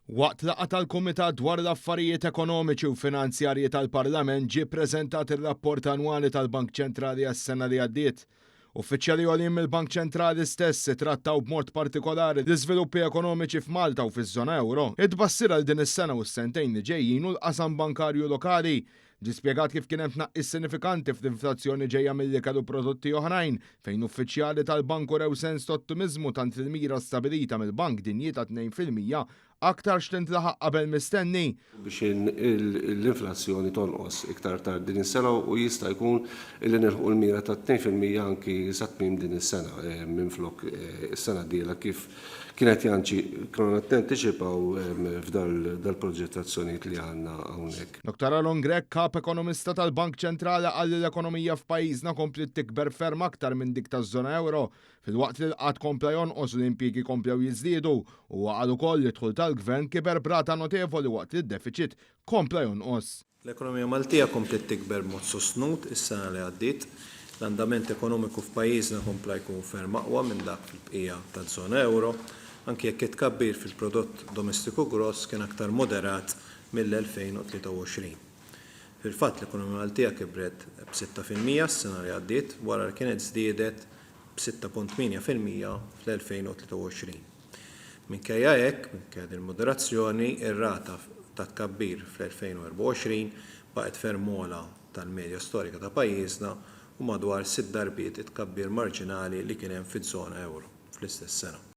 Waqt laqgħa tal-Kumitat dwar l-Affarijiet Ekonomiċi u Finanzjarji tal-Parlament ġie ppreżentat ir-rapport annwali tal-Bank Ċentrali għas-sena li għaddiet. Uffiċjali għoljin mill-Bank Ċentrali stess ittrattaw b'mod partikolari l-iżviluppi ekonomiċi f'Malta u fiż-żona ewro, it-tbassir għal din is-sena u s-sentejn li ġejjin u l-qasam bankarju lokali. Ġie spjegat kif kien hemm tnaqqis sinifikanti fl-inflazzjoni ġejja mill-ikel u prodotti oħrajn, fejn uffiċjali tal-bank urew sens ta' ottimiżmu tant li l-mira stabilita mill-Bank Dinji ta' 2% aktarx tintlaħaq qabel mistenni. Biex l-inflazzjoni tonqos iktar tard din is-sena u jista' jkun li nilħqu l-mira ta' 2% anki sa tmiem din is-sena minflok is-sena d-dieħla kif kien qed janċi konna qed nantiċipaw f'dal-proġettazzjonijiet li għandna hawnhekk. Dottor Aaron Grech, Kap Ekonomista tal-Bank Ċentrali qal li l-ekonomija f'pajjiżna kompliet tikber ferm aktar minn dik taż-żona ewro, filwaqt li l-qgħad kompla jonqos u l-impjiegi komplew jiżdiedu. Huwa qal ukoll li d-dħul tal-Gvern kiber b'rata notevoli waqt li d-defiċit kompla jonqos. L-ekonomija Maltija kompliet tikber b'mod sostnut is-sena li għaddiet. L-andament ekonomiku f'pajjiżna kompla jkun ferm aqwa minn dak fil-bqija taż-żona ewro, anki jekk it-tkabbir fil-prodott domestiku gross kien aktar moderat mill-2023. Fil-fatt, l-ekonomija Maltija kibret b'6% s-sena li għaddiet wara li kienet żdiedet b'6.8% fl-2023. Minkejja hekk, minkejja din il-moderazzjoni, ir-rata ta' tkabbir fl-2024 baqgħet ferm ogħla tal-medja storika ta' pajjiżna u madwar sitt darbiet it-tkabbir marġinali li kien hemm fiż-żona ewro fl-istess sena.